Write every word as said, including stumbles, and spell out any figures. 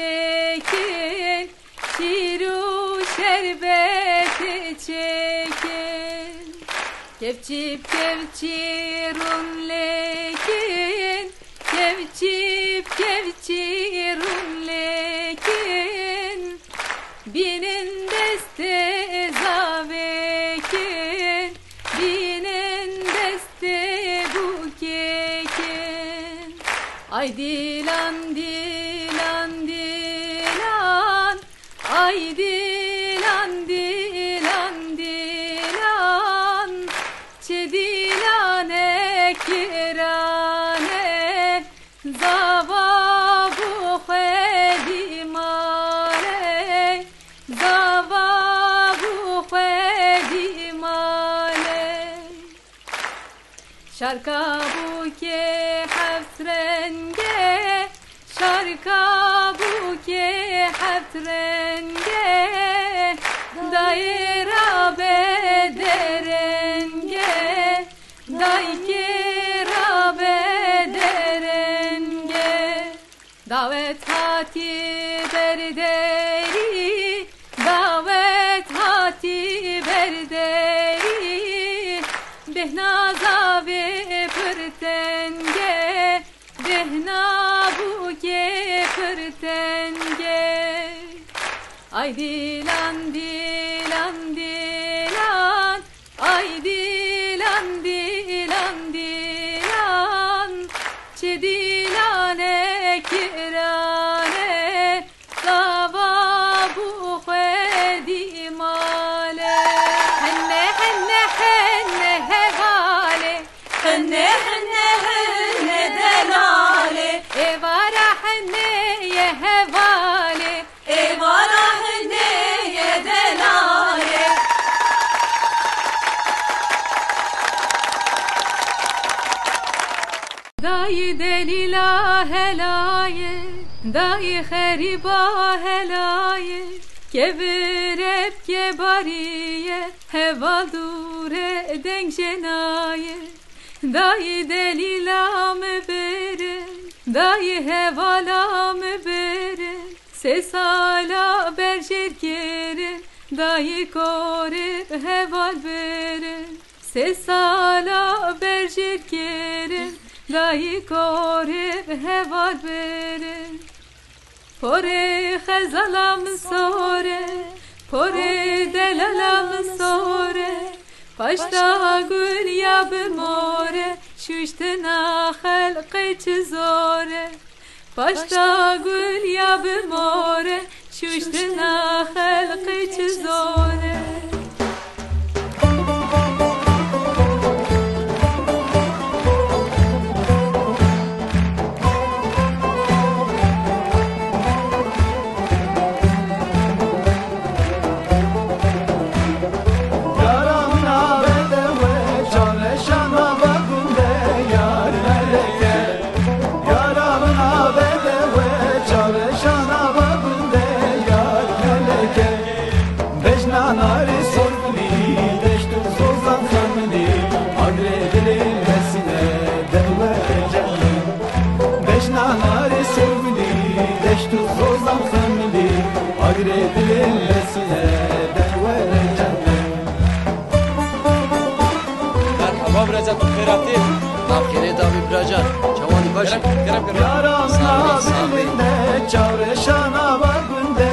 Çêkin, şîr û şerbetê çêkin. Kevçî bi kevçî rûn lêkin, kevçî bi kevçî rûn lêkin. Bînin destê zavêkin, bînin destê bûkêkin. Ay dîlan, dîlan, dîlan, ay dîlan, dîlan, dîlan, çi dîlanek giran e. Zava bû xwedî malê, zava bû xwedî malê. Şarka bûkê heft renge, şarka bûkê heft renge, dayê rabe derenge. Daykê rabe derenge. Dawet hatî ber derî, dawet hatî ber derî. Bêhna zavê pir tenge, bêhna bûkê pir tenge. Ay dîlan, dîlan, dîlan, ay dîlan, dîlan, dîlan, çi dîlanek giran e, zava bû xwedî malê. Hene, hene, hene hevalê, hene, hene, hene delalê, êvara hene ye hevalê. Êvara hene ye delalê. Dayî delîla helaye, dayî xerîba helaye, kevire bike bariye, heval dûre deng jenaye. Dayî delîla min birin, dayî hevala min birin. Sê sala berjêr kirin, dayî korê heval birin. Sê sala berjêr kirin, dayî korê heval birin. Porê xezala min sor e, porê delala min sor e. Paşta gul ya bi mor e, şuştina xelqê çi zor e. Paşta gul ya bi mor e, şuştina xelqê çi zor e. Yara min a bedewe, çavreşana ve gundê yar meleke. Yara min a bedewe, çavreşana ve gundê yar meleke. Bejna narê sorgulî, deşt û zozan xemilî, agirê dilê mesîne, derwere cehlin. Bejna narê sorgulî, deşt û zozan xemilî, agirê dilê mesîne, derwere cehlin. Merhaba biracan, tu xêr hatî. Bi xêrê de bî biracan. Çawanî baş? Kerem, kerem, kerem. Yara min a dilinde, çavreşana ve gundê